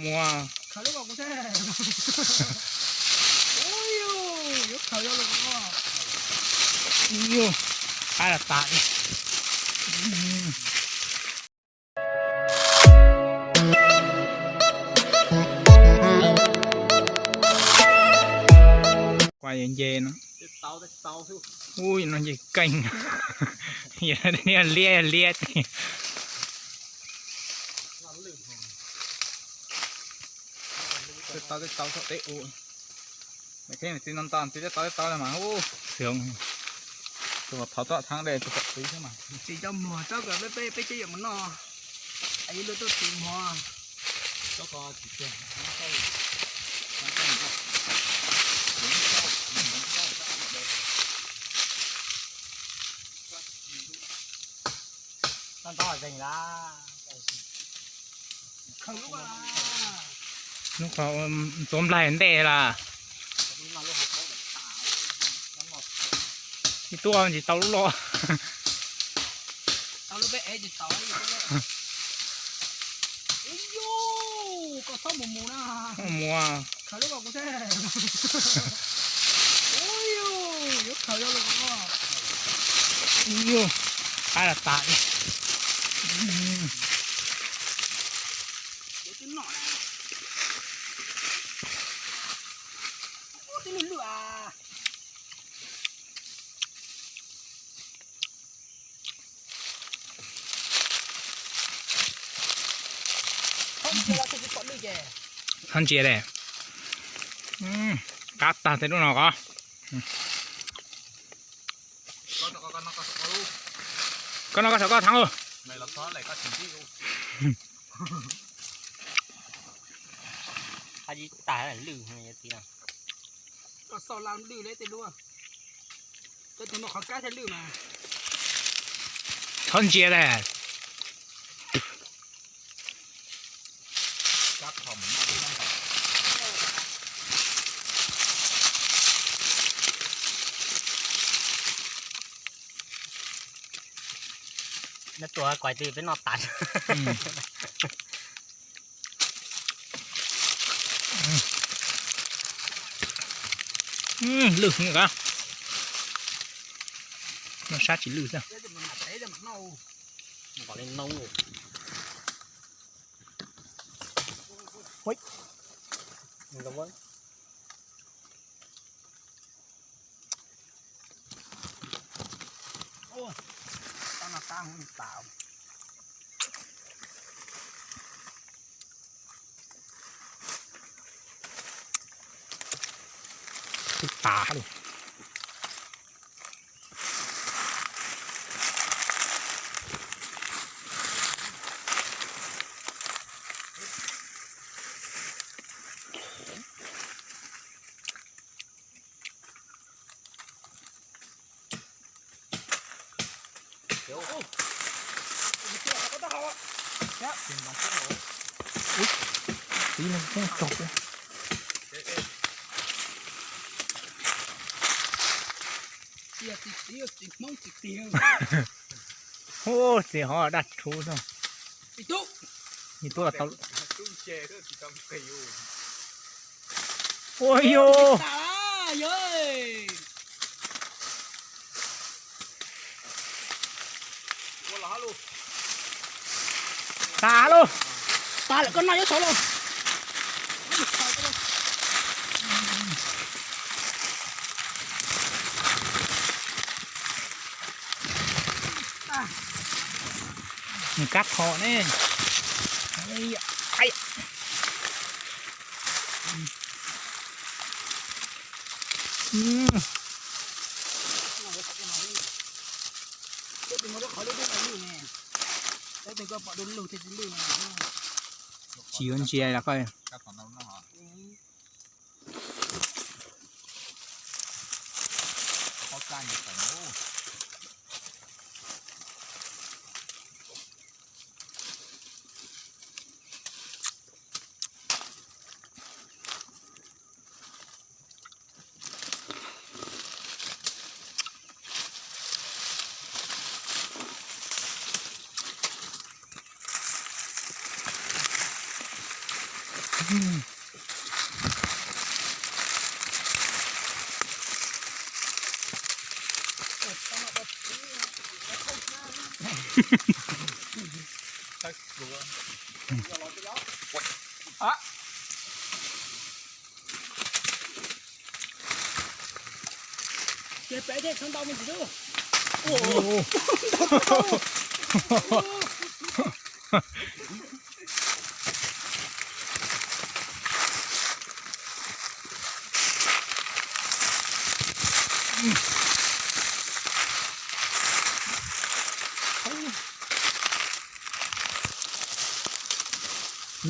Muaj. Yuj, qab los tas. Kuv yuav nce no. Ui, no nce keej. Yog liab liab tiag. Tej tau tej tau txog teb ua. Txiv no nto txiv tej tau tej tau mas ub, xyov tus thov txoj thab de tus kom txiv xwb mas. Txiv cov muag tsob kom peb peb peb ceb yuav mus noj. Yuav luag tuaj txiv muag. Ntau ntau zeeg lawm. Lub qhov ntxuav nplaig ntej lawm. Ib tug tsis tau lub loj. Tau lub peb ev tsis tau. Ib yus, koj txhob mus mus na. Mus. Khaws lub kom kuv thiab. Ub, yuav khaws zoo los. Ub, qab los tas. Yuav twb noj na. Ub, twb lwj lwj as. Txhob ntsia dej. Qab tag tej lub no ko. Koj no koj saum koj thab lauj. Koj xauj laj lwj li tej lub. Koj tus no qhov kab thiaj lwj mas. Txhob ntsia dej. Neb tuaj kuv twb peb noj tas. Lwj heev. Noj sab tsis lwj xwb. Twb tas lawm. Txiv no poob tog. Ub, txiv hov daj rhuv xwb. Ua yog. Tas lauj. Tas lawm koj noj yuav saud lauj. Nws kab tho ne. Tsis yuav ntsia los koj.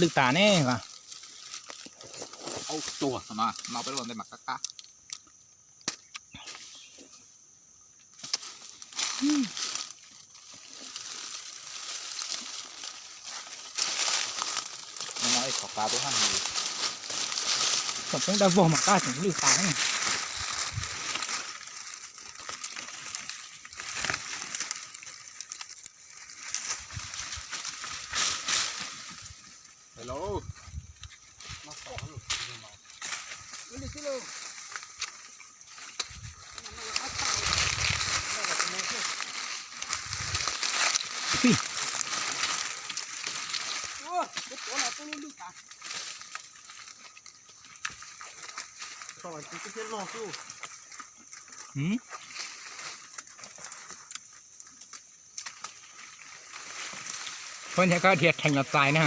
Lwj tas ne. Ub, tuag no, no peb los ntej mas qab qab. No ib qhov qab tuaj hab, tsoom poob dawb vog mas qab tseem lwj tas. Hello. Koj nyaj koj dhia rhees los txais na.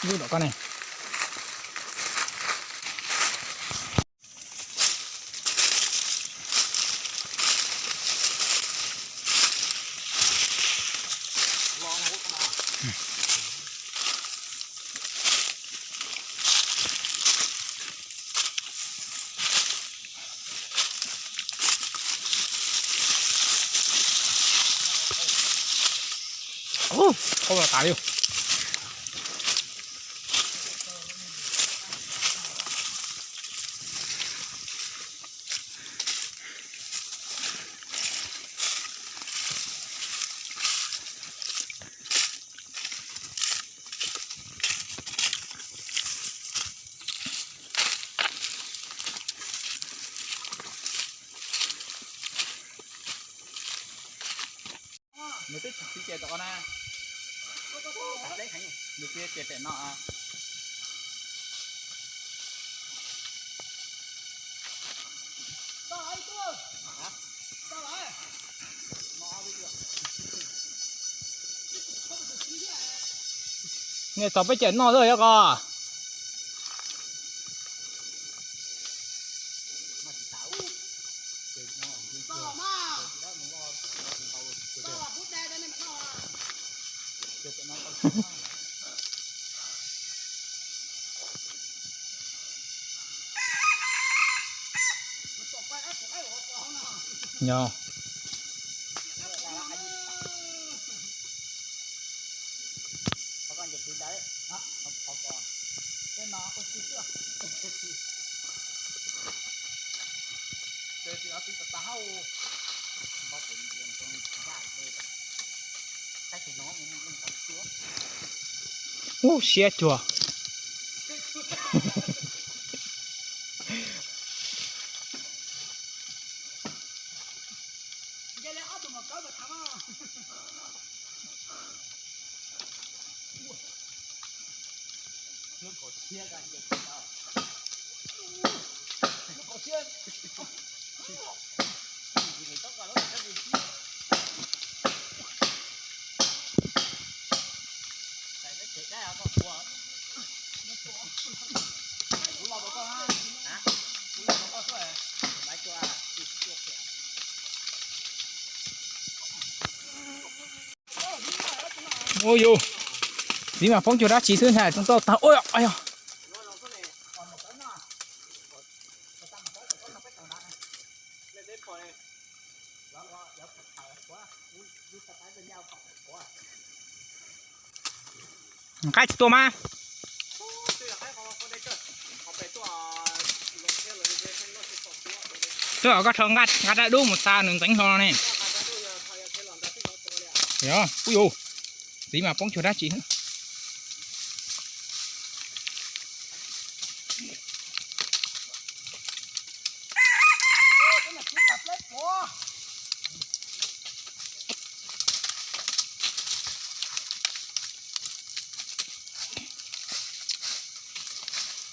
Lub tom koj ne. Ub, qhov tas li. Nws twb tsis ces tom ko na. Nws twb ces pem no. Nws tau peb cem noj lawm yog ko. Nyo. Ub, siab cuag. Ua yus, vim mas poob cuag dab tsi xwb ntag, tau tag. Ua, ua yog. Nqaij tsis tua mas. Twb os, koj rho nqa dab dub mus xa nws ntxeev hlo no ne. Yog, ub yuv, txiv mas poob cuag dab tsi.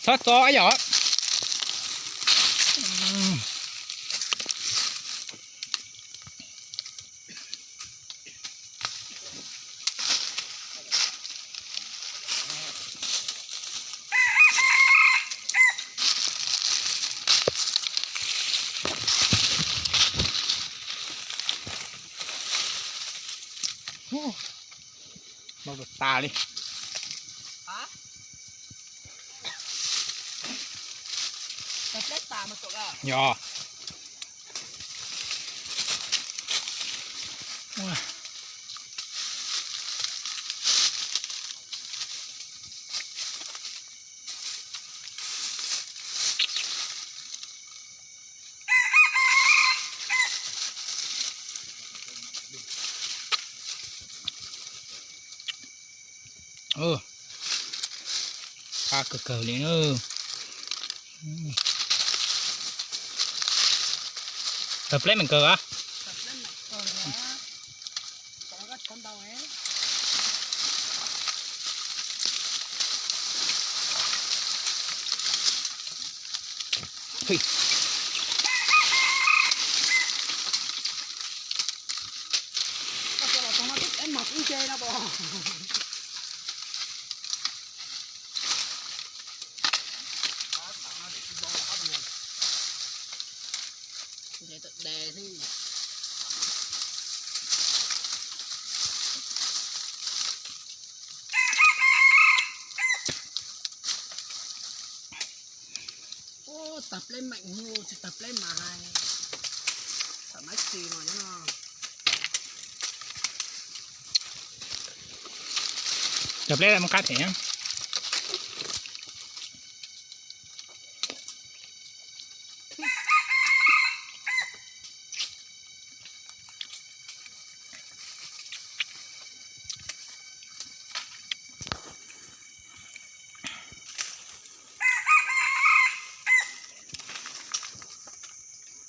Txhob txo yom. Noj tas li. Yog. Qab kawg kawg li na. Tawg pleb meem kawg as. Ub, tawg pleb meem, tsis tawg pleb mas hais, thaum maiv tsis mas nyob no. Tawg pleb muaj qab them.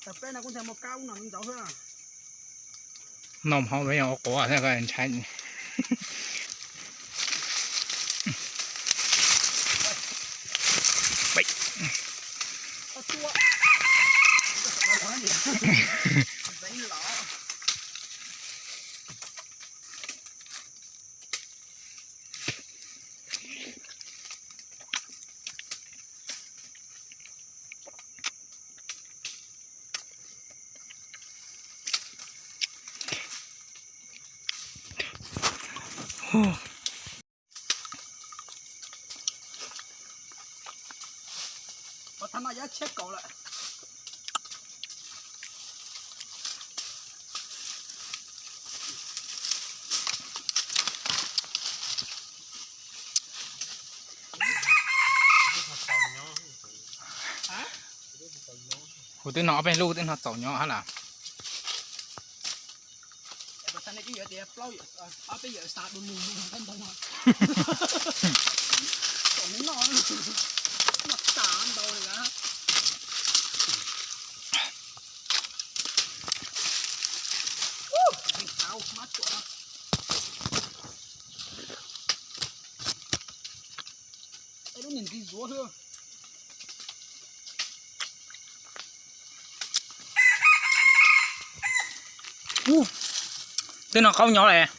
Tawg pleb no kuj ntshai muaj kab ub no ntxauv xwb. Noj hauv no yog ua quav thiab ntshai. Ua thaum no yuav tshiab kaum lawm. Kuv twb noj ob peb lub twb noj txaus nyob hab las. Twb noj qaub nyob lawm.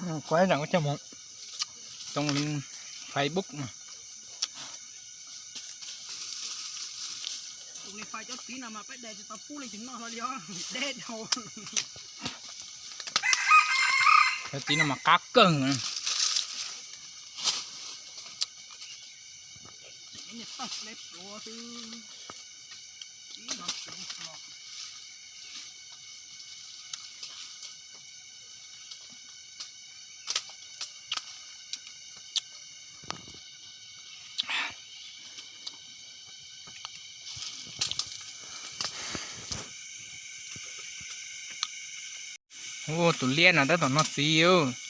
Kuv ib zaug kuv coj mus tso Facebook no. Tus li fais cov txiv no mas peb de tsis tau pub leej twg noj hlo li os, deb dhau. Cov txiv no mas qab kawg. Txiv no pluav xwb. Txiv no pluav hlo. Ua tus liab no tab tom noj txiv.